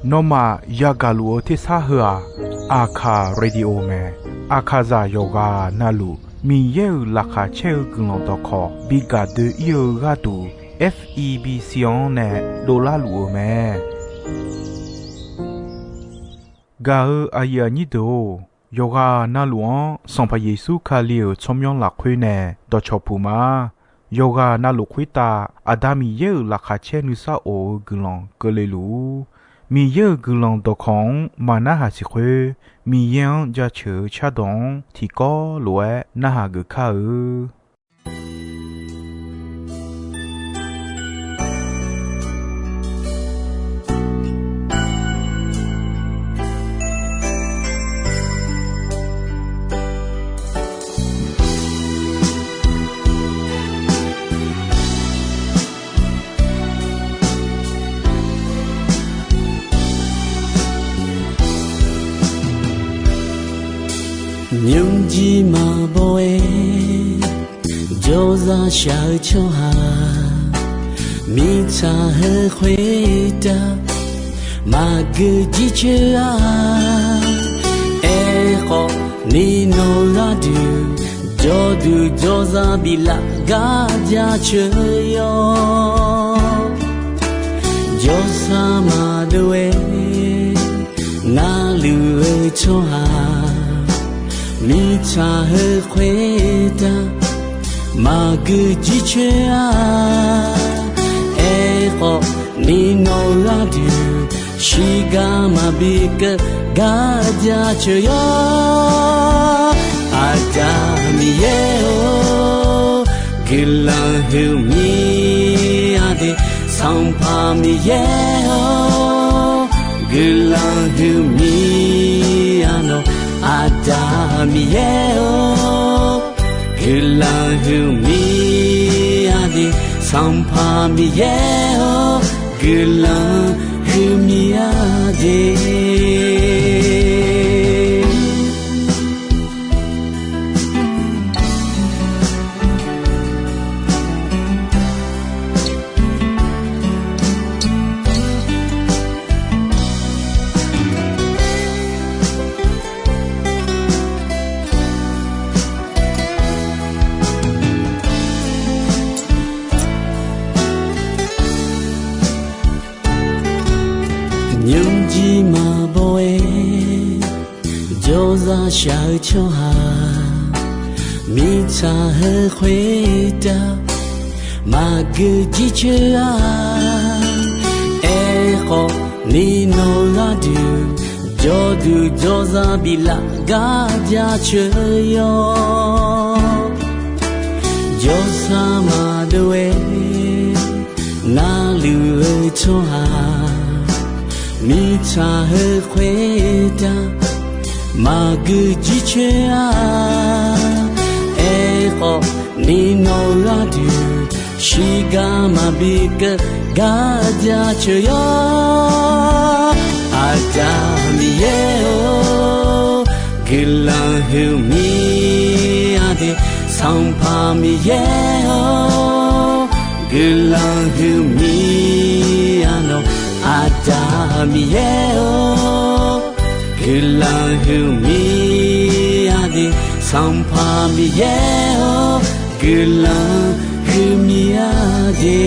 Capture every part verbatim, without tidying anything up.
Nawmaf yagaq luf-eu tersar heu-aq, Aqkaq Radio mae. Aqkaqzaq yawqghaq navluf Miqyaer-euq laqkhaq caer-eu guiqlanq dawqkawq bi gaq doe-ir-eu gharduq, F E B C-anr nae dovlar luf-eu mae. Gaq-eu aqyuif aqnyir deuq-or, yawqghaq navluf-anr Sanqpaq Yeqsur Kali-euq tsawrmyanr lafkhoer nae dawqcawq puq ma. Yawqghaq navluf khoertav Aqda Miqyaer-euq laqkhaq caer nuisar of-eu guiqlanq keuvle luf-ur. Miqyaer-euq guiqlanq dawqkawq-anr maqnarhaq siq khoer, Miqyaer-anr jaceuq-eu cardawq-anr tiqkawv lof-aer narhaq geuf kar-eu. Nymrjir maqbaw-aer jawrzaq shaq-eu tsawrhaq, mirtsaq heu khoertav maqgeu jircoer-a. Aerkhawf, ni nawq gharduq jawrduq jawrzaq biflaf gar jaceuq yawr. Jawrsar maqdov-aer narluf-eu tsawrhaq, mirtsaq heu khoertav maqgeu jircoer-a. Aerkhawf, ni nawq gharduq shiqgar maqbi keuv gar jaceuq yawr. Aqda Miqyaer-or, guiqlanq huiqmir-a de. Sanqpaq Miqyaer-or, guiqlanq huiqmir-a nawq. Aqda Miqyaer-or, guiqlanq huiqmir-a de. Sanqpaq Miqyaer-or, guiqlanq huiqmir-a de. Nymrjir maqbaw-aer jawrzaq shaq-eu tsawrhaq, mirtsaq heu khoertav maqgeu jircoer-a. Aerkhawf, ni nawq gharduq jawrduq jawrzaq biflaf gar jaceuq yawr. Jawrsar maqdov-aer narluf-eu tsawrhaq, mirtsaq heu khoertav maqgeu jircoer-a. Aerkhawf, ni nawq gharduq shiqgar maqbi keuv gar jaceuq yawr. Aqda Miqyaer-or, guiqlanq huiqmir-a de. Sanqpaq Miqyaer-or, guiqlanq huiqmir-a nawq. Aqda Miqyaer-or, guiqlanq huiqmir-a de. Sanqpaq Miqyaer-or, guiqlanq huiqmir-a de.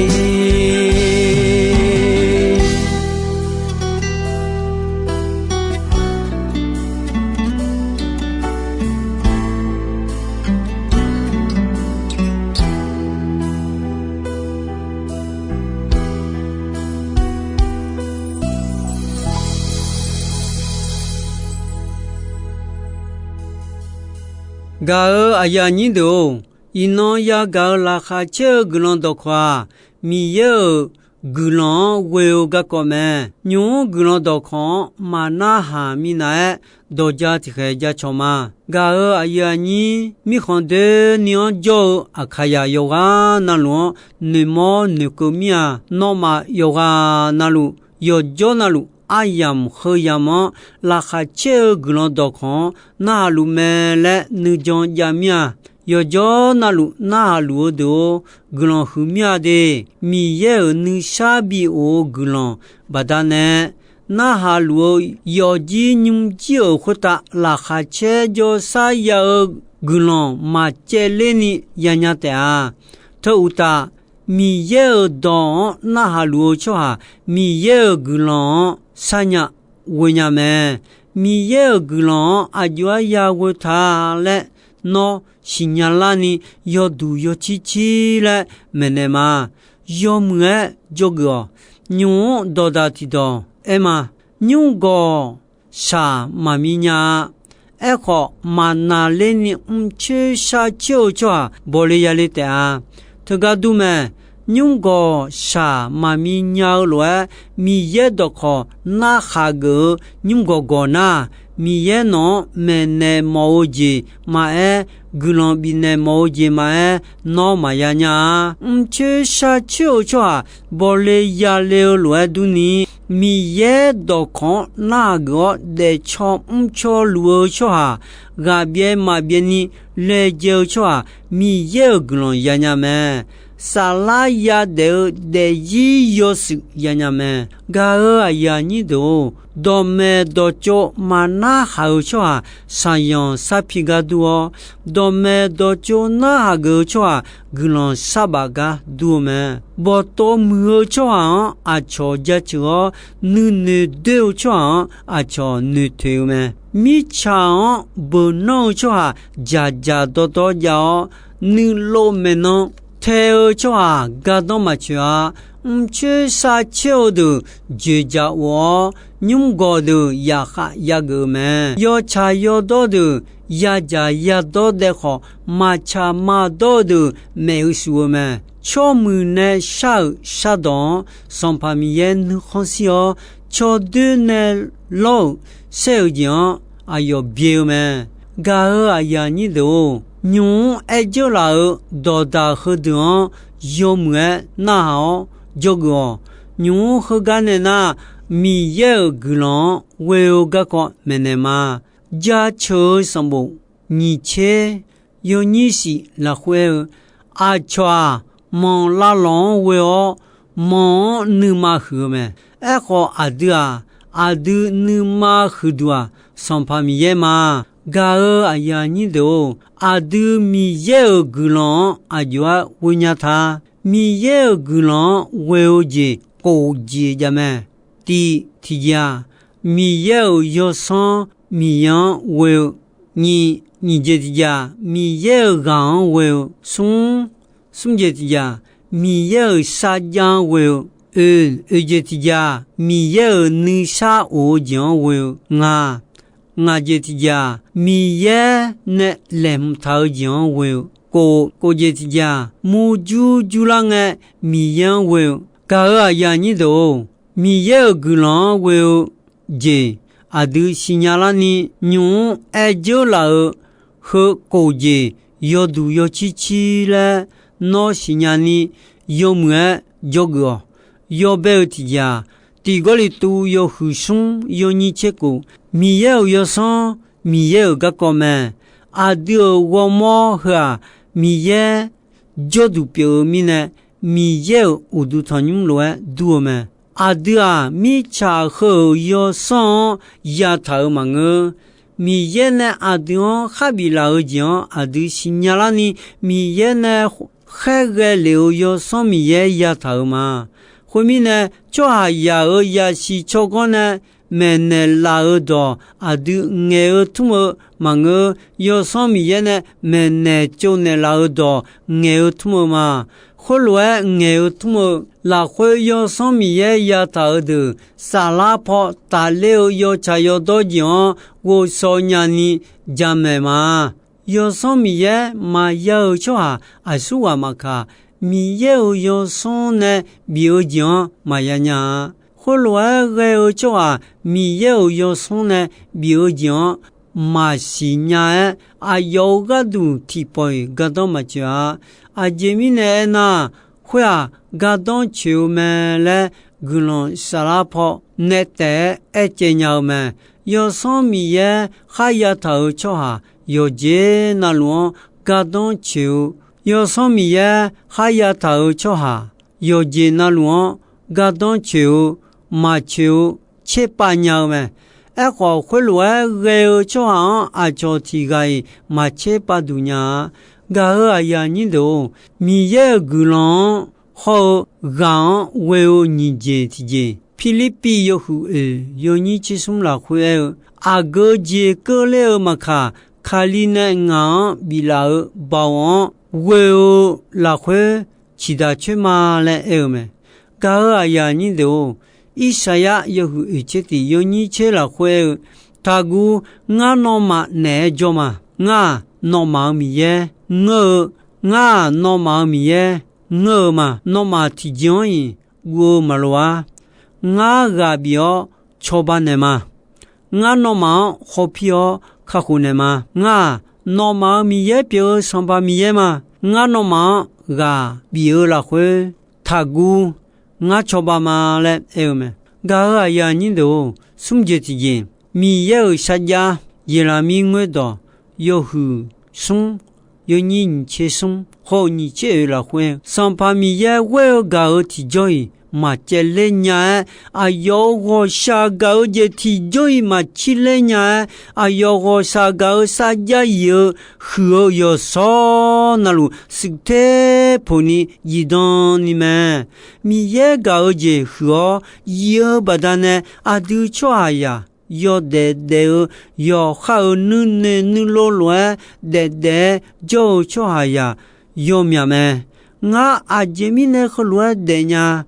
Gaq-euq aqyuif aqnyir deuq-or, iqnan yagaq-euq laqkhaq caer-eu guiqlanq dawqkawq-aq, Miqyaer-euq guiqlanq-anr ghoe-eu garkawv mae. Nymq-mr guiqlanq dawqkawq-anr maqnarhaq minav-aer, dawqja tiqkhaeq jacawq ma. Gaq-euq aqyuif aqnyir, mirkhanq doeni-anr jawr-eu Aqkaqyaq yawqghaq navluf-anr noeqmawr noeqkeuv mir-a. Nawmaf yawqghaq navluf, yawqjawr navluf, aryamq heuyamq-anr laqkhaq caer-eu guiqlanq dawqkawq-anr narhaq luf mae laer nuijan jav mir-a. Yawqjawr navluf narhaq luf-eu deuq-or, guiqlanq huiq mir-a de. Miqyaer-euq nuisar bi of-eu guiqlanq baqdanae narhaq luf-eu yawfjir nymrjir-euq khoertav laqkhaq caer jawrsar ya-eu guiqlanq maqcaevler ni yanya taef-a. Teu uqtaf, Miqyaer-euq dawq-anr narhaq luf-eu tsawrhaq Miqyaer-euq guiqlanq-anr sharnya ghoenya mae. Miqyaer-euq guiqlanq-anr aqjox-aer ya ghoe ta laer nawr siqnya larni yawduq yawcir cir laer maeqnaeq ma. Yawmuiq-aer dzawgeuf-awq. Nymq-mr dawqdaq tiqdawq aer ma. Nymrgawq shaq maqmi nya-a. Aerkhawf, maqnaqlerni mrcoer sharcoer-eu tsawrhaq bawle yale taef-a. Teugar dur mae. Nymrgawq shaq maqmi nya-eu lof-aer, Miqyaer dawqkawq narhaq geuf-eu nymrgawq gawq nar, Miqyaer nawq-anr maeqnaeq mawf-eu jeq maqaer, guiqlanq bifnaeq mawf-eu jeq maqaer, nawr maqya nya-a. Mrcoer sharcoer-eu tsawrhaq bawle yale-eu lof-aer durni, Miqyaer dawqkawq-anr narhaq geuf-awr daefcaw mrcaw luf-eu tsawrhaq, ghaqbyaev maqbyaev ni laejae-eu tsawrhaq, Miqyaer-euq guiqlanq yanya mae. Saflar yadaef-eu daefzir yawshuif yanya mae. Gaq-euq aqyuif aqnyir deuq-or, dawqmaeq dawqtsov maqnarhaq-eu tsawrhaq shaqyanq sarpi gar dur-awr, dawqmaeq dawqtsov narhaq geuf-eu tsawrhaq guiqlanq sarbaf gar dur-eu mae. Bawqtov muiq-eu tsawrhaq-anr aqcawq jaceuq-awr, nuinoeq doer-eu tsawrhaq-anr aqcawq noeqtoeq-eu mae. Mirtsaq-anr beuq nanr-eu tsawrhaq dzaqdzaq dawrdawr jav-awr, nuilov maeqnan tae-eu tsawrhaq gardanr maqtsoeq-a. Mrcoer sharcoer-eu deuq dzoeqdzaq of-awr, nymrgawq deuq yaqkhav yageuf-eu mae. Yawtsaq yawdawr deuq yadzaq yadawr daef khawf, maqtsaq maqdawr-eu deuq maef-eu shuf-eu mae. Tsawrmuiq nae shar-euq shardawq-anr Sanqpaq Miqyaer nuikhanr shir-awr, cawdoer nae lawr-euq saer-eu jeq-anr aqyawf byae-eu mae. Gaq-euq aqyuif aqnyir deuq-or, nymq-mr aer dzeur laf-euq dawqdaq heudeuq-anr yawmuiq-aer narhaq-awr dzawgeuf-awq. Nymq-mr heugar nae nar, Miqyaer-euq guiqlanq-anr ghoe-eu garkawv maeqnaeq ma. Jaceuq-eu sanqbof nyiq tser yawnyir shif lafkhoer aer-eu, aqcawq-aq, manq lavlawq-anr ghoe-awr, manq-anr nuima huiq-eu mae. Aerkhawf, aqdui-aq, aqdui nuima huiqduq-aq, Sanqpaq Miqyaer ma. Gaq-euq aqyuif aqnyir deuq-or, aqdui Miqyaer-euq guiqlanq-anr aqjox-aer ghoenya ta. Miqyaer-euq guiqlanq-anr ghoe-eu jeq khof jeq jav mae. Tiq tiqjeq-aq, Miqyaer-euq yawsanr Miqyaer-anr ghoe-eu. Nyiq, nyiq jeq tiqjeq-aq, Miqyaer-euq ghaq-anr ghoe-eu. Smr, smr jeq tiqjeq-aq, Miqyaer-euq sarjax-anr ghoe-eu. Oe, oe jeq tiqjeq-aq, Miqyaer-euq nuisar of-eu jeq-anr ghoe-eu. Ngaq, ngaq jeq tiqjeq-aq, Miqyaer nae laeqhmq taq-eu jeq-anr ghoe-eu. Kof, kof jeq tiqjeq-aq, murjur jurlar ngae Miqyaer-anr ghoe-eu. Gaq-euq aqyuif aqnyir deuq-or, Miqyaer-euq guiqlanq-anr ghoe-eu jeq aqdui siqnya larni nymq-mr aer dzeur laf-eu heu kof jeq yawduq yawcir cir laer nawr siqnya ni yawmuiq-aer dzawgeuf-awq. Yawbae-eu tiqjeq-aq, Tiq Gawrliqtu yawhuiq smr yawnyir tser kof, Miqyaer-euq yawsanr Miqyaer-euq garkawv mae. Aqdui-euq ghawrmawr heu-aq, Miqyaer jawrduq pyeuf-eu mirnae, Miqyaer-euq uqduq tanqnymr lof-aer dur-eu mae. Aqdui-aq, mirtsaq heu-euq yawsanr-anr yataq-euq maqngeur. Miqyaer nae aqdui-anr kharbif laf-eu jeq-anr aqdui siqnya larni, Miqyaer nae khaerghae lef-euq Yawsanr Miqyaer yataq-euq ma. Khoermirnae, tsawrhaqzaq-euq zaqsiq tsawrganr nae maeqnaeq laf-euq dawq aqdui ngaeq-eu tmr-eu maqngeur. Yawsanr Miqyaer nae maeqnaeq tsovnaeq laf-euq dawq ngaeq-eu tmr-eu ma. Khoerlof-aer ngaeq-eu tmr-eu, lafkhoer Yawsanr Miqyaer yataq-euq deuq saflar paw tafler-eu yawtsaq yawdawr jeq-anr ghovshaw nyani jamaeq ma. Yawsanr Miqyaer maqya-euq tsawrhaq aqsurghaq maqkaq, Miqyaer-euq Yawsanr nae bif-eu jeq-anr maqya nya-a. Khoerlof-aer ghae-eu tsawrhaq Miqyaer-euq Yawsanr nae bif-eu jeq-anr maqsiq nya-aer, aqyawf-euq gharduq tiqpawf-iq gardanr maqtsoeq-a. Aqjeq mirnae aernar, khoer-aq, gardanr coeq-eu mae laer guiqlanq saflar paw nae taef-aer aercaev nya-eu mae. Yawsanr Miqyaer kharya taq-euq tsawrhaq yawqjeq navluf-anr gardanr coeq-eu, Yawsanr Miqyaer kharya taq-euq tsawrhaq yawqjeq navluf-anr gardanr coeq-eu, maqcoeq-eu tserpav nya-eu mae. Aerkhawf, khoerlof-aer ghae-eu tsawrhaq-anr aqcawq tiq ghaq-iq maqtser pav duq nya-a. Gaq-euq aqyuif aqnyir deuq-or, Miqyaer-euq guiqlanq-anr hawr-eu ghaq-anr ghoe-eu nyiq jeq tiqjeq, Pirlirpiv yawhuiq oeq yawnyir tser smr lafkhoer aer-eu, aqgeu jeq keuvler-eu maqkaq, Kali nae ngaq-anr biflaf-eu baoq-anr ghoe-eu lafkhoer ciqdaq coer ma laer aer-eu mae. Gaq-euq aqyuif aqnyir deuq-or, Irsaqyar yawhuiq oeq tser tiq yawnyir tser lafkhoer aer-eu, Taqguv, ngar nawmaf naeq-aer jawr ma. Ngar-aq, nawmaf-euq Miqyaer ngeur-eu, ngar-aq, nawmaf-euq Miqyaer ngeur-eu ma. Nawmaf tiqjeq-anr-iq guv-eu maqloq-ar. Ngar ghaq bif-awr cawba naeqma. Ngar nawmaf-anr khawpir-awr kakhof naeqma. Ngar-aq, nawmaf-euq Miqyaer pyeuf-eu Sanqpaq Miqyaer ma. Ngar nawmaf-anr ghaq bif-eu lafkhoer taqguv, ngar cawba ma laer aer-eu mae. Gaq-euq aqyuif aqnyir deuq-or, smr jeq tiqjeq, Miqyaer-euq sarjax, Yeqlaqmir ngoerdawq yawhuiq smr yawnyir nyiq tser smr hawr-eu nyiq tser oeq lafkhoer, Sanqpaq Miqyaer ghoer-eu gaq-euq tiqjawr-iq maqcaevler nya-aer, aqyawf-euq ghawqshaq gaq-eu jeq tiqjawr-iq maqcirler nya-aer, aqyawf ghawqshaq gaq-eu sarjax yif-eu huiq-eu yawqshawr navluf shuif ter poq ni zifdan ni mae. Miqyaer gaq-eu jeq huiq-awr yif-eu baqdanae aqdui tsawrhaqzaq yawdaef daef-eu yawqha-euq nuinoeq nuilov lof-aer daef daef-aer jawr-eu tsawrhaqzaq yawmyaq mae. Ngar aqjeq mirnae heulof-aer daefnya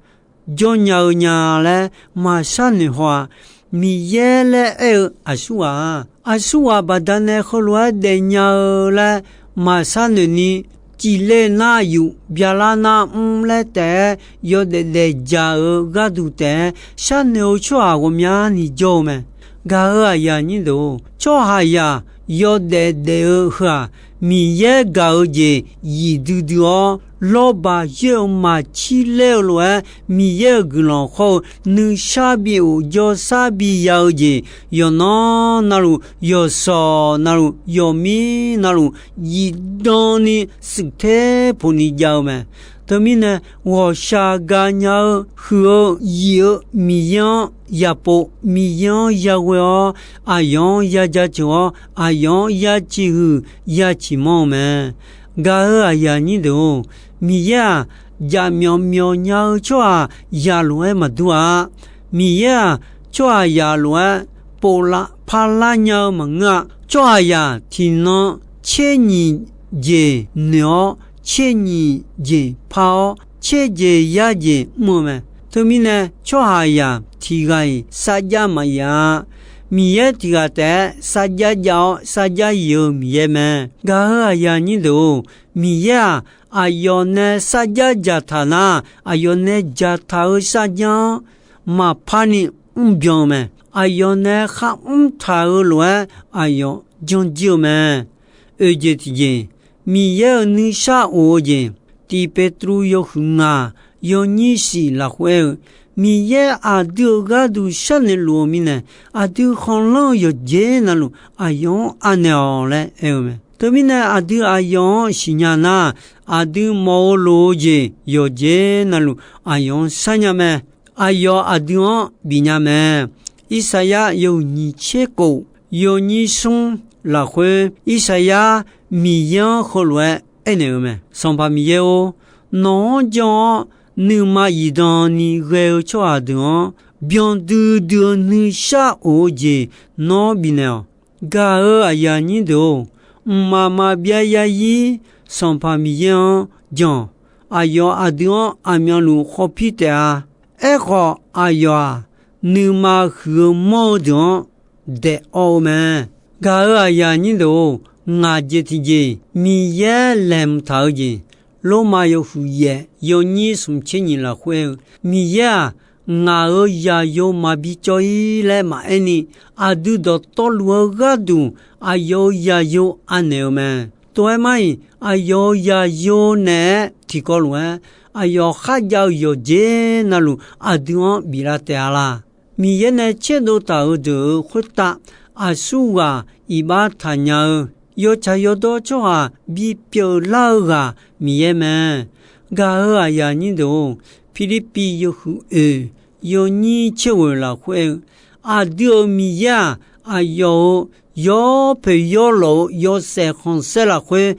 jawrnya-eu nya laer maqshar noeq haw-aq. Miqyaer laer aer-eu aqsurghaq-aq, aqsurghaq baqdanae heulof-aer daefnya-eu laer maqshar noeq ni, cifle nar yuf, byalar nar mr laer taef-aer yawdaef daef dzaq-eu gharduq taef-aer sharnoeq-eu tsawrhaq ghawqmyani jawr-eu mae. Gaq-euq aqyuif aqnyir deuq-or, tsawrhaqzaq yawdaef daef-eu heu-aq, Miqyaer gaq-eu jeq yif duidui-awr, lawrbaq yoer-eu maqcir ler-eu lof-aer, Miqyaer-euq guiqlanq hawr-eu nuishar bi of jawrshar bi ya-eu jeq, yawqnan navluf, yawqshawq navluf, yawqmir navluf, zifdan ni shuif ter poq ni jav-eu mae. Teumirnae, ghawqshaq gaqnya-eu huiq-eu yif-eu Miqyaer-anr yapov, Miqyaer-anr yaghoe-awr, aqyawf-anr ya jaceuq-awr, aqyawf-anr ya ciqhuiq ya ciqmanr-eu mae. Gaq-euq aqyuif aqnyir deuq-or, Miqyaer-aq, jaqmyawf myawf nya-eu tsawrhaqzaq lof-aer maqdur-a. Miqyaer-aq, tsawrhaqzaq lof-aer pov lar par lar nya-eu maqngeur-a. Tsawrhaqzaq tiqnan tser nyiq jeq noeq-awr, tser nyiq jeq par-awr, tser jeq yar jeq mr-eu mae. Teumirnae, tsawrhaqzaq tiq ghaq-iq sarjax maqyaf-a. Miqyaer tiq ghaq taef-aer sarjax jav-awr sarjax yif-eu Miqyaer mae. Gaq-euq aqyuif aqnyir deuq-or, Miqyaer-aq, aqyawf nae sarjax dzaqtaq nar, aqyawf nae dzaqtaq-eu sarjax-anr maqpar ni mrbyan-eu mae. Aqyawf nae kharmr taq-eu lof-aer aqyawf janr jir-eu mae. Oeq jeq tiq jeq, Miqyaer-euq nuishar of-eu jeq, Tiq Petruv yawhuiq ngaq yawnyir shif lafkhoer aer-eu, Miqyaer aqdui-euq gharduq sharnoeq luf-eu mirnae, aqdui khanqlanr-eu yawqjeq navluf aqyawf-anr anaeq-awq laer aer-eu mae. Teumirnae, aqdui aqyawf-anr siqnya nar, aqdui mawf-eu lof-eu jeq yawqjeq navluf aqyawf-anr sharnya mae. Aqyawf aqdui-anr bifnya mae. Irsaqyar yawhuiq nyiq tser khof yawnyir smr lafkhoer, Irsaqyar Miqyaer-anr heulof-aer aernaeq-eu mae. Sanqpaq Miqyaer-or, nawq-anr jan-awr nuima zifdan ni ghae-eu tsawrhaq deuq-anr byan duidui-eu nuishar of-eu jeq nawr bifnaeq-awq. Gaq-euq aqyuif aqnyir deuq-or, mqmaq maqbyav zarzir Sanqpaq Miqyaer-anr jan-awq. Aqyawf aqdui-anr aqmyanluf khawpir taef-a. Aerkhawf, aqyawf-aq, nuima huiq-eu manr-eu deuq-anr daef awv-eu mae. Gaq-euq aqyuif aqnyir deuq-or, ngaq jeq tiqjeq, Miqyaer laeqhmq taq-eu jeq, Lormav yawhuiq yaef yawnyir smq tser nyiq lafkhoer aer-eu, Miqyaer-aq, ngaq-euq zaqyo maqbi cawv-ir laer maqaer ni, aqdui dawqtawvluf-eu gharduq aqyawf-euq zaqyo anaeq-eu mae. Tov-aer mar-iq, aqyawf-euq zaqyo naeq-aer tiqkawv lof-aer, aqyawf kharjav-eu yawqjeq navluf aqdui-anr biflar taef-a laq. Miqyaer nae tserdov taq-euq deuq-euq khoertav, aqsurghaq iqbax taqnya-eu yawtsaq yawdawr tsawrhaq bipyeuf lar-eu ghaq Miqyaer mae. Gaq-euq aqyuif aqnyir deuq-or, Pirlirpiv yawhuiq oeq yawnyir tser ghoeq lafkhoer aer-eu, aqdui-euq Miqyaer-aq, aqyawf-euq yawpoeq yawlawq-eu yawshaef khanqsaer lafkhoer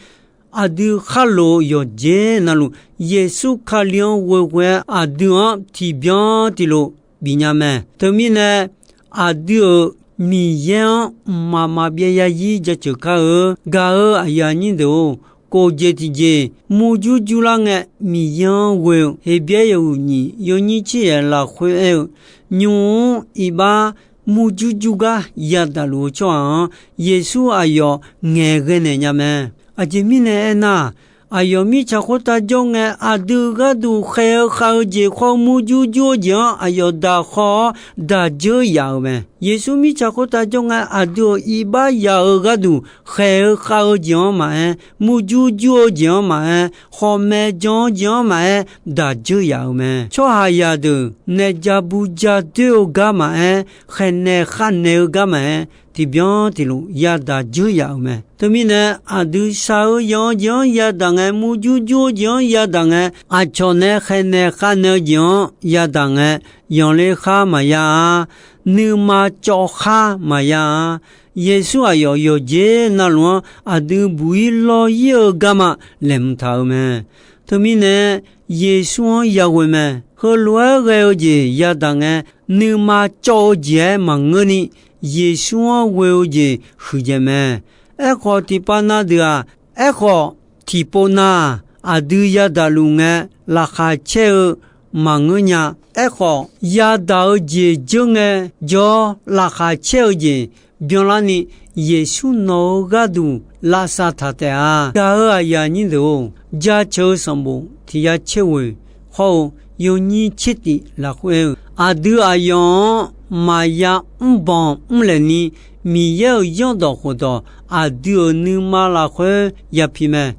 aqdui khar lof-eu yawqjeq navluf, Yeqsur Kali-anr ghoeghoe-aer aqdui-anr tiqbyan tiqlof bifnya mae. Teumirnae, aqdui-euq Miqyaer-anr mqmaq maqbyav yarzir jaceuq kar-eu. Gaq-euq aqyuif aqnyir deuq-or, kof jeq tiqjeq murjur jurlar ngae Miqyaer-anr ghoe-eu, Heqbyaer yawhuiq nyiq yawnyir tser yaef lafkhoer aer-eu, nymq-mr iqbax murjur jur gar yadaq luf-eu tsawrhaq-anr Yeqsur aqyawf ngaeqghae naeq nya mae. Aqjeq mirnae aernar, aqyawf mirtsaq khoertav jawr ngae, aqdui gharduq khaeq-eu khav-eu jeq khawr-eu murjur jur-eu jeq-anr aqyawf daq khaw-awr daq dzeur yaf-euq mae. Yeqsur mirtsaq khoertav jawr ngae, aqdui-euq iqbax yaf-euq gharduq khaeq-eu khav-eu jeq-anr maqaer, murjur jur-eu jeq-anr maqaer, khawqmae jan-eu jeq-anr maqaer, daq dzeur yaf-euq mae. Tsawrhaqzaq deuq naef ja bu ja doer-eu gar maqaer, khaeqnaeq khavnaeq-eu gar maqaer, tiqbyan tiqlof yadaq dzeur yaf-euq mae. Teumirnae, aqdui shaq-eu yan-eu jeq-anr yadaq ngae, murjur jur-eu jeq-anr yadaq ngae, aqcawq nae khaeqnaeq khavnaeq-eu jeq-anr yadaq ngae, yanqler khar maqya-a, nuima cawv khar maqya-a. Yeqsur aqyawf yawqjeq navluf-anr aqdui buq-ir lawr-ir-eu garma laeqhmq taq-euq mae. Teumirnae, Yeqsur-anr yaghoe mae. Heulof-aer ghae-eu jeq yadaq ngae, nuima cawv-eu jeq-aer maqngeurni, Yeqsur-anr ghoe-eu jeq huiqdzaeq mae. Aerkhawf, tiqpav na deuq-aq, aerkhawf, tiqpov na-aq, aqdui yadaq luf ngae, laqkhaq caer-eu maqngeur nya. Aerkhawf, yadaq-eu jeq dzeur ngae, jawr laqkhaq caer-eu jeq byanlarni, Yeqsur nawq-eu gharduq lavsav taq taef-a. Gaq-euq aqyuif aqnyir deuq-or, jaceuq-eu sanqbof tiq ya tser ghoeq hawr-eu yawnyir tser tif lafkhoer aer-eu, aqdui aqyawf-anr maqya mrbanq mrlaeq ni, Miqyaer-euq zanrdawq khofdawq aqdui-euq nuima lafkhoer ya pi mae.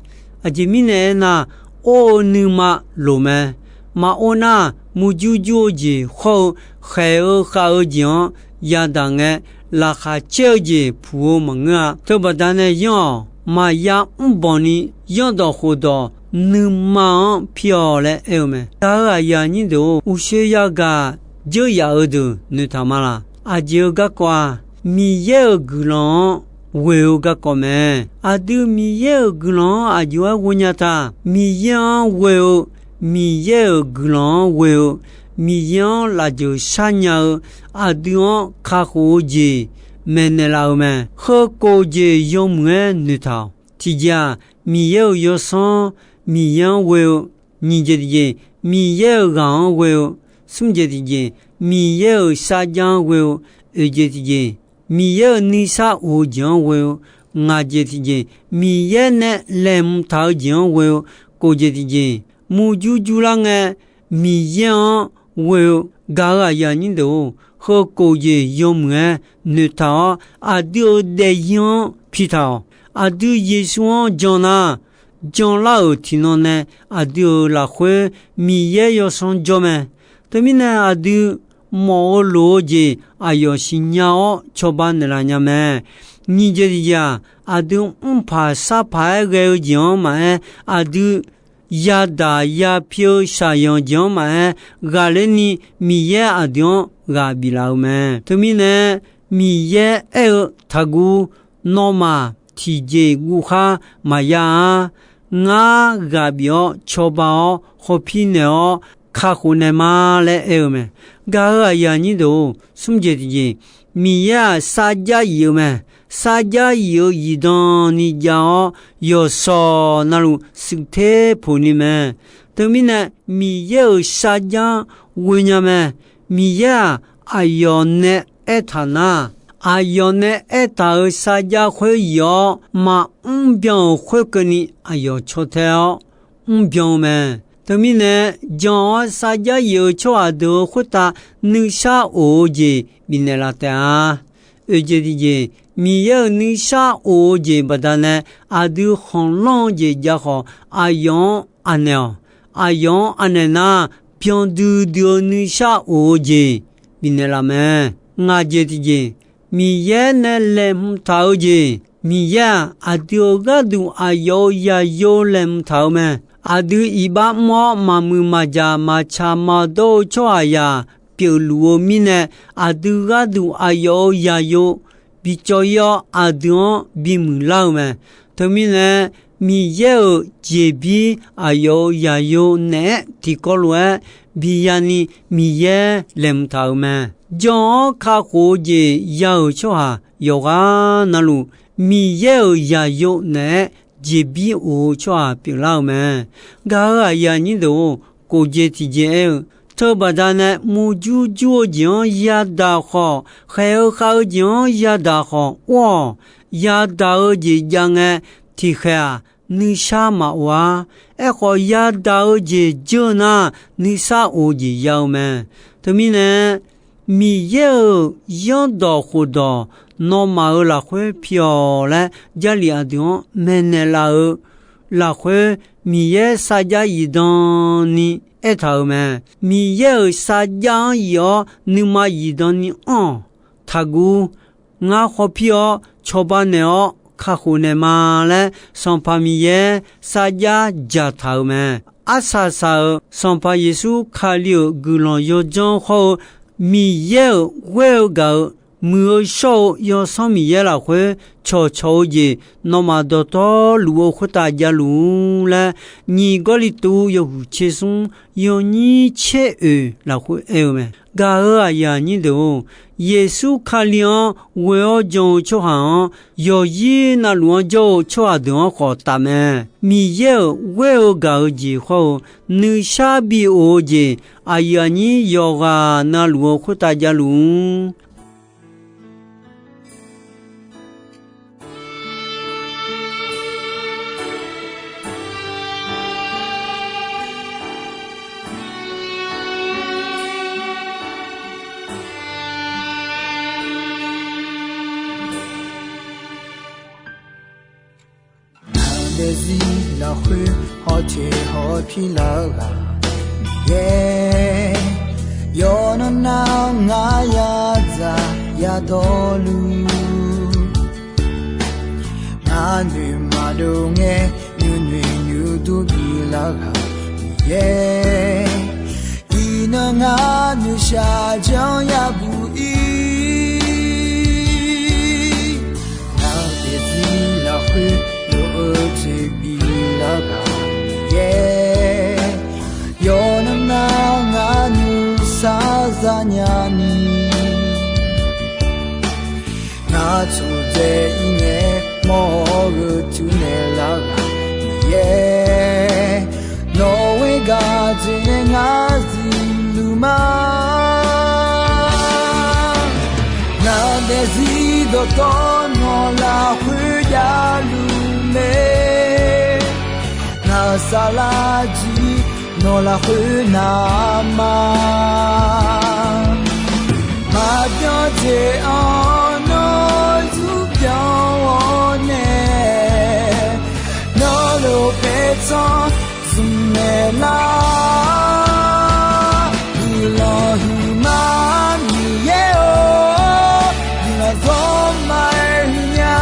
Aqjeq mirnae aernar, or-eu nuima loq mae. Maqor nar, murjur jur-eu jeq hawr-eu khaeq-eu khav-eu jeq-anr yadaq ngae, laqkhaq caer-eu jeq puq-eu maqngeur-a. Teubaqda nae yanr-awq, maqya mrbanq ni zanrdawq khofdawq nuima-anr pi-awq laer aer-eu mae. Gaq-euq aqyuif aqnyir deuq-or, uqshoe yagaq dzeur yaf-eu deuq noeqtaq ma laq? Aqjeq-eu garkawv-aq, Miqyaer-euq guiqlanq-anr ghoe-eu garkawv mae. Aqdui Miqyaer-euq guiqlanq-anr aqjox-aer ghoe nya taq? Miqyaer-anr ghoe-eu, Miqyaer-euq guiqlanq-anr ghoe-eu, Miqyaer-anr lafjeuq sharnya-eu, aqdui-anr kakhof-eu jeq maeqnaeq laf-eu mae. Heu kof jeq yawmuiq-aer noeqtaq-awq. Tiqjeq-aq, Miqyaer-euq yawsanr Miqyaer-anr ghoe-eu. Nyiq jeq tiqjeq, Miqyaer-euq ghaq-anr ghoe-eu. Smr jeq tiqjeq, Miqyaer-euq sarjax-anr ghoe-eu. Oeq jeq tiqjeq, Miqyaer-euq nuisar of-eu jeq-anr ghoe-eu. Ngaq jeq tiqjeq, Miqyaer nae laeqhmq taq-eu jeq-anr ghoe-eu. Kof jeq tiqjeq, murjur jurlar ngae Miqyaer-anr ghoe-eu. Gaq-euq aqyuif aqnyir deuq-or, heu kof jeq yawmuiq-aer noeqtaq-awr, aqdui-euq daefzir-anr pitaq-awq. Aqdui Yeqsur-anr jan nar, janlar-euq tiqnan nae aqdui-euq lafkhoer Miqyaer yawsanr jawr mae. Teumirnae aqdui mawf-eu loq-eu jeq aqyawf siqnya-awr cawba naeqlaf nya mae. Nyiq jeq tiqjeq-aq, aqdui mrpaq sarpaq-aer ghae-eu jeq-anr maqaer, aqdui yadaq yapi-eu shaqzanq jeq-anr maqaer, ghaqler ni Miqyaer aqdui-anr ghaq biflaf-eu mae. Teumirnae, Miqyaer aer-eu, Taqguv, nawmaf tiqjeq guvkhar maqya-ar. Ngar ghaq bif-awr cawba-awr hawpir naeq-awr kakhof naeq ma laer aer-eu mae. Gaq-euq aqyuif aqnyir deuq-or, smr jeq tiqjeq, Miqyaer-aq sarjax yif-eu mae. Sarjax yif-eu zifdan ni jav-awr, yawqshawq navluf shuif ter poq ni mae. Teumirnae, Miqyaer-euq sarjax-anr ghoe nya mae. Miqyaer-aq, aqyawf nae aertaq nar, aqyawf nae aertaq-euq sarjax khoer yif-awr maqmr byan-euq khoerkeuvni aqyawf caw tae-awr mr byan-eu mae. Teumirnae, jan-awr sarjax yif-eu tsawrhaq deuq-euq khoertav nuisar of-eu jeq bifnaeq laf taef-a. Oeq jeq tiqjeq, Miqyaer-euq nuisar of-eu jeq baqdanae aqdui khanqlanr-eu jeq jav khawf, aqyawf-anr aqnaeq-awq. Aqyawf-anr aqnaeq nar, byan duidui-eu nuisar of-eu jeq bifnaeq laf mae. Ngaq jeq tiqjeq, Miqyaer nae laeqhmq taq-eu jeq Miqyaer-aq, aqdui-euq gharduq aqyawf-euq zaqyo laeqhmq taq-euq mae. Aqdui iqbax mr-awr maqmuiq maqjaq maqtsaq maqdawr-eu tsawrhaqzaq pyeufluf-eu mirnae, aqdui gharduq aqyawf-euq zaqyo bicawv-ir-awr, aqdui-anr bimuiq lar-eu mae. Teumirnae, Miqyaer-euq jeqbir aqyawf-euq zaqyo naeq-aer tiqkawv lof-aer bi yani Miqyaer laeqhmq taq-euq mae. Jan-awr kakhof-eu jeq ya-euq tsawrhaq yawqghaq navluf, Miqyaer-euq zaqyo naeq-aer jeqbir of-eu tsawrhaq pyeuflar-eu mae. Gaq-euq aqyuif aqnyir deuq-or, khofjeq tiqjeq aer-eu, teubaqda nae murjur jur-eu jeq-anr yadaq khawf, khaeq-eu khav-eu jeq-anr yadaq khawf or-awq. Yadaq-eu jeq jav ngae, tiqkhaeq-aq, nuishar maqof-ar. Aerkhawf, yadaq-eu jeq jeur nar, nuishar of-eu jeq ya-eu mae. Teumirnae, Miqyaer-euq zanrdawq khofdawq nawmaf-euq lafkhoer pi-awq laer, Jarlif aqdui-anr maeqnaeq laf-eu lafkhoer, Miqyaer sarjax zifdan ni aertaq-euq mae. Miqyaer-euq sarjax-anr zif-awr nuima zifdan ni anr-awq. Taqguv. Ngar khawf pir-awr cawba naeq-awr kakhof naeqma laer, Sanqpaq Miqyaer sarjax dzaqtaq-euq mae. Arsaq saq-euq Sanqpaq Yeqsur Kali-euq guiqlanq yawdzanr hawr-eu, Miqyaer-euq ghoer-eu gaq-euq muiq-eu shawr-eu Yawsanr Miqyaer lafkhoer cawqcawq-eu jeq nawmaf dawqtawvluf-eu khoertav javluf-ur laer, nyiq Gawrliqtu yawhuiq tser smr yawnyir tser oeq lafkhoer aer-eu mae. Gaq-euq aqyuif aqnyir deuq-or, Yeqsur Kali-anr ghoe-awr jan-eu tsawrhaq-anr, yawqzir navluf-anr jawr-eu tsawrhaq deuq-anr khawf taf mae. Miqyaer-euq ghoer-eu gaq-eu jeq hawr-eu, nuishar bi of-eu jeq aqyuif aqnyir yawqghaq navluf-eu khoertav javluf-ur. Ngaq daefzir lafkhoer hawteq hawpir lar-eu ghaq Miqyaer, yawqnan nar-anr ngar yadzaq yadawrluf, ngar noeqma dov ngae nuinoeq nuidur bif lar-eu ghaq Miqyaer, iqnan ngar nuishaq janr yabuq ir. Ngaq daefzir lafkhoer lof-eu jeq bif lar-eu ghaq Miqyaer, yawqnan nar ngar nuisar zanya ni, ngar tsawqdzae ir ngae mawr-eu tuinaeq lar-eu ghaq Miqyaer, nawq-eu gaq jeq nae ngar zifluf ma. Ngaq daefzir dawqtawvluf nawq lafkhoer javluf mae. Ngaq-euq saflar jir nawq lafkhoer navma, maqbyan jeq-anr nawr zurbyan-awr nae, nawr lof paertsanr zmqmaeq lar. Guiqlanq huiqma Miqyaer-or, guiqlanq zawrma-aer huiqnya.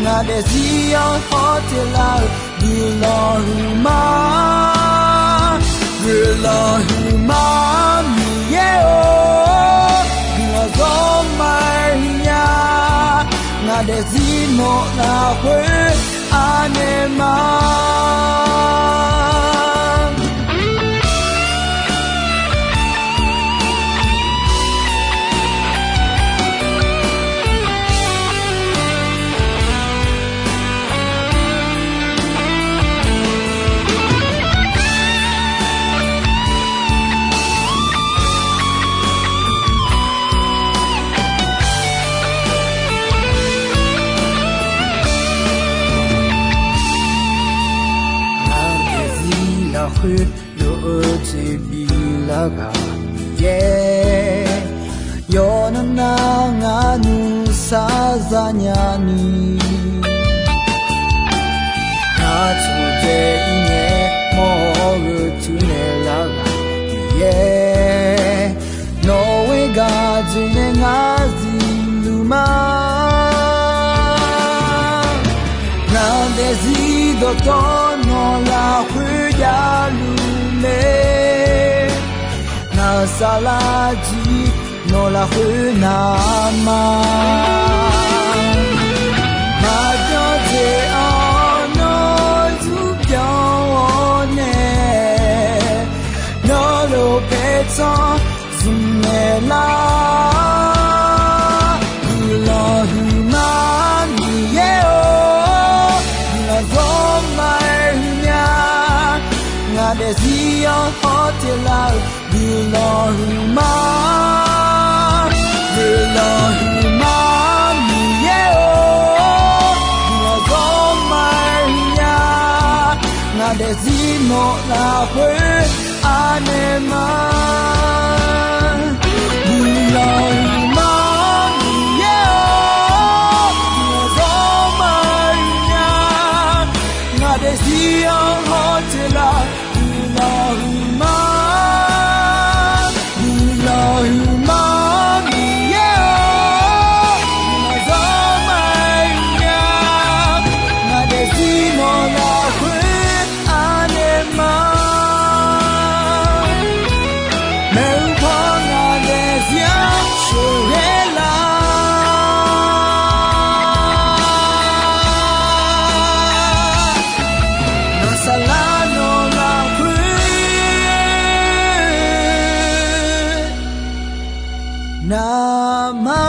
Ngaq daefzir-anr hawteq lar-eu guiqlanq huiqma, guiqlanq huiqma Miqyaer-or, guiqlanq zawrma-aer huiqnya. Ngaq daefzir nawq lafkhoer anaeq ma. Ngaq daefzir lafkhoer lof-eu jeq biflar ghaq Miqyaer, yawqnan nar ngar nuisar zanya ni, ngar tsawqdzae ir ngae mawr-eu tuinaeq lar ghaq Miqyaer, nawq-eu gaq jeq nae ngar zifluf ma. Dawr nawq lafkhoer javluf mae. Ngaq saflar jir nawq lafkhoer navma. Maqbyan dzaeq-awr nawr zmrbyan-awr nae, nawr lof paertsanr zmq naeqlar. Guiqlanq huiqma Miqyaer-or, guiqlanq zawrma-aer huiqnya. Ngaq daefzir-anr hawteq lar-euq guiqlanq huiqma. Guiqlanq huiqma Miqyaer-or, guiqlanq zawrma-aer huiqnya. Ngaq daefzir nawq lafkhoer anaeq ma. Guiqlanq huiqma Miqyaer-or, guiqlanq zawrma-aer huiqnya. Ngaq daefzir-anr hawteq lar-euq guiqlanq huiqma. Guiqlanq huiqma Miqyaer-or, guiqlanq zawrma-aer huiqnya. Ngaq daefzir nawq lafkhoer anaeq ma. Maeqhu paw ngaq daefzir-anr sheuqghae lar. Ngaq saflar nawq lafkhoer navma.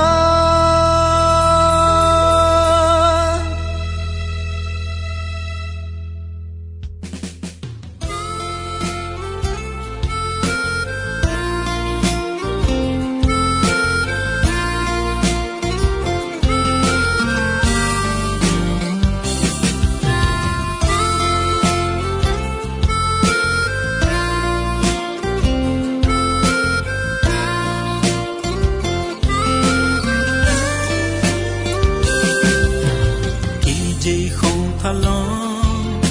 Tiqjeq khanq taqlanr,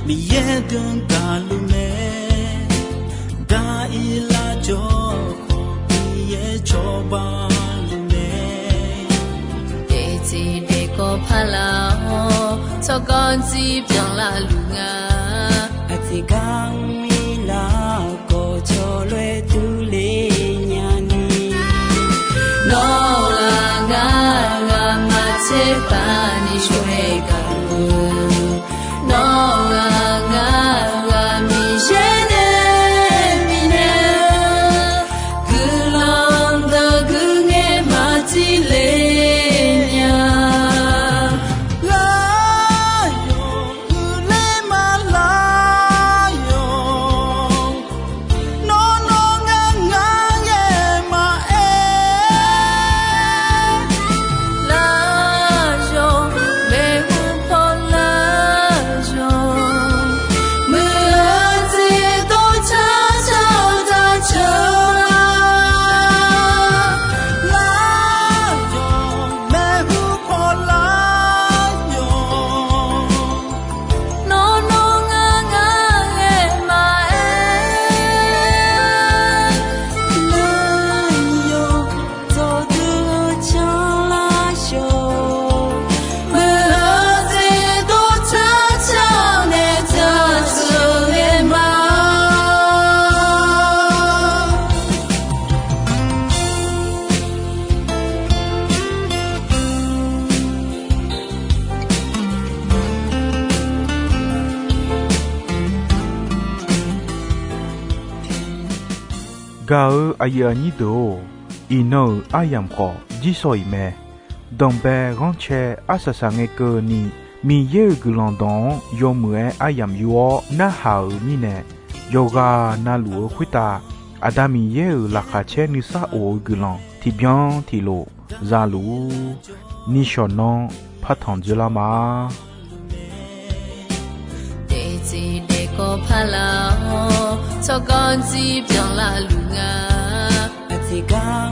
Miqyaer deuq gaqluf mae. Daq-ir lar jawr khawf, Miqyaer cawba luf mae. Daefzir daefkawv paq laf-awr, tsawrganr jir byanlar luf nga. Aqjeq gar mr-ir lar khawf, cawlof-aer durler nyani. Nawr-aq ngar ghaq maqtser paq ni shawr-aer gaq-eu. Nawr-aq ngar ghaq Miqyaer nae bifnaeq-eu, guiqlanq deuq guiqngaer maqtser le nya. Lar yawq huiqler ma lar yawq. Nawr nawr ngar ngar ghae maqaer. Lar yawq, maeqhu paw lar yawq. Muiq-eu jeq dawrcar car-eu jaceuq-a. Lar yawq, maeqhu paw lar yawq. Nawr nawr ngar ngar ghae maqaer. Lar yawq, dawqdui-eu canlar yawq. Muiq-eu jeq dawrcar car-eu nae jaceuq ghae ma. Gaq-eu aqyuif aqnyir deuq-or, iqnan-euq aryamq khawf jirsawq iq mae. Danqbae ghanrcae arsaq saq ngae keuvni, Miqyaer-euq guiqlanq dawq-anr yawmuiq-aer aryamq yur-awr narhaq-euq mirnae, yawqghaq navluf-eu khoertav Aqda Miqyaer-euq laqkhaq caer nuisar of-eu guiqlanq tiqbyan tiqlof za luf-ur. Nishawq nanr partanq dzoerlar ma. Daefzir daefkawv paq laf-awr, tsawrganr jir byanlar luf nga. Aqjeq gar